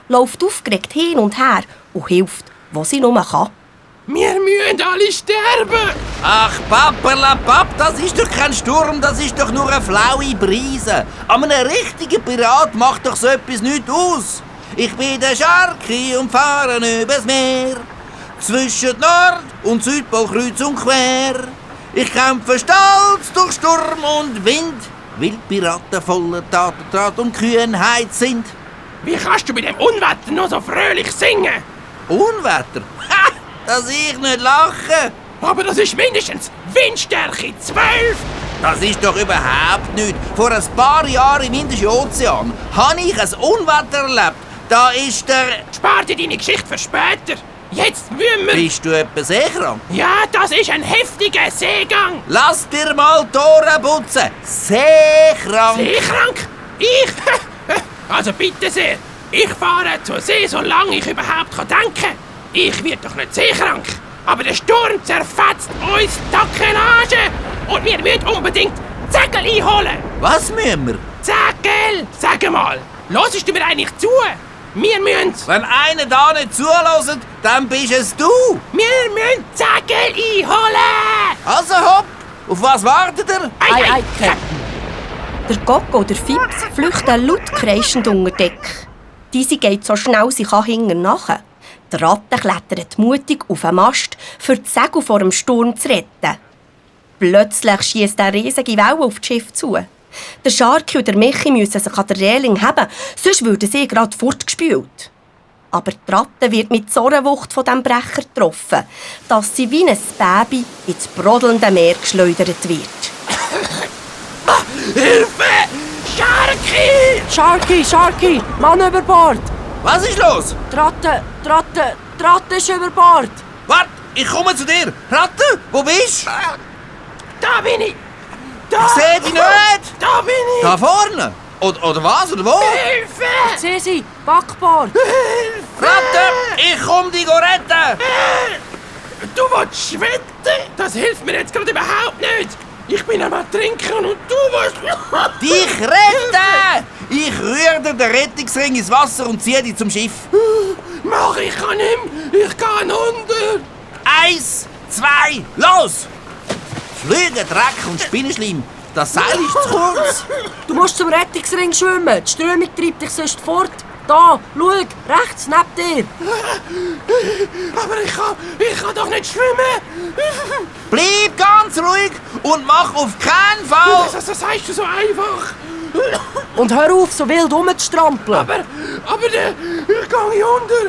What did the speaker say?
läuft aufgeregt hin und her und hilft, wo sie nur kann. Wir müssen alle sterben! Ach, Paperlapapp, das ist doch kein Sturm, das ist doch nur eine flaue Brise. Aber ein richtiger Pirat macht doch so etwas nicht aus. Ich bin der Sharky und fahre übers Meer. Zwischen Nord- und Südpol kreuz und quer. Ich kämpfe stolz durch Sturm und Wind, weil Piraten voller Tatendraht und Kühnheit sind. Wie kannst du mit dem Unwetter noch so fröhlich singen? Unwetter? Ha! Dass ich nicht lache! Aber das ist mindestens Windstärke 12! Das ist doch überhaupt nichts. Vor ein paar Jahren im Indischen Ozean habe ich ein Unwetter erlebt. Da ist der... Spar dir deine Geschichte für später. Jetzt müssen wir... Bist du etwa seekrank? Ja, das ist ein heftiger Seegang. Lass dir mal die Ohren putzen. Seekrank. Seekrank? Ich? Also bitte sehr. Ich fahre zur See, solange ich überhaupt denken kann. Ich werde doch nicht seekrank. Aber der Sturm zerfetzt uns die Takelage. Und wir müssen unbedingt Segel einholen. Was müssen wir? Segel! Sag mal, hörst du mir eigentlich zu? Wir müssen... Wenn einer da nicht zulässt, dann bist es du. Wir müssen Segel einholen! Also hopp. Auf was wartet ihr? Ei, Captain. Der Gocko und der Fips flüchten laut kreischend unter Deck. Diese geht so schnell sie kann hinten nach. Die Ratte klettert mutig auf den Mast, für die Segel vor dem Sturm zu retten. Plötzlich schiesst eine riesige Welle auf das Schiff zu. Der Sharky und der Michi müssen sich an der Reling heben, sonst würden sie gerade fortgespült. Aber die Ratte wird mit so einer Wucht von diesem Brecher getroffen, dass sie wie ein Baby ins brodelnde Meer geschleudert wird. Hilfe! Sharky! Sharky! Mann über Bord! Was ist los? Die Ratte ist über Bord! Wart, ich komme zu dir. Ratte, wo bist du? Da bin ich! Da! Ich sehe dich nicht. Da bin ich! Da vorne. Oder was? Oder wo? Hilfe! Seh sie! Backbord! Ratte, ich komme dich retten. Du willst schwitten? Das hilft mir jetzt gerade überhaupt nicht! Ich bin am Trinken und du willst... Dich retten! Ich rühre dir den Rettungsring ins Wasser und ziehe dich zum Schiff. Mach, ich kann nicht mehr. Ich kann unter. 1, 2, los! Flüge, Dreck und Spinnenschleim. Das Seil ist zu kurz. Du musst zum Rettungsring schwimmen! Die Strömung treibt dich sonst fort! Da, schau, rechts neben dir! Aber ich kann doch nicht schwimmen. Bleib ganz ruhig und mach auf keinen Fall. Das sagst du so einfach. Und hör auf, so wild rumzustrampeln! Aber ich gehe unter.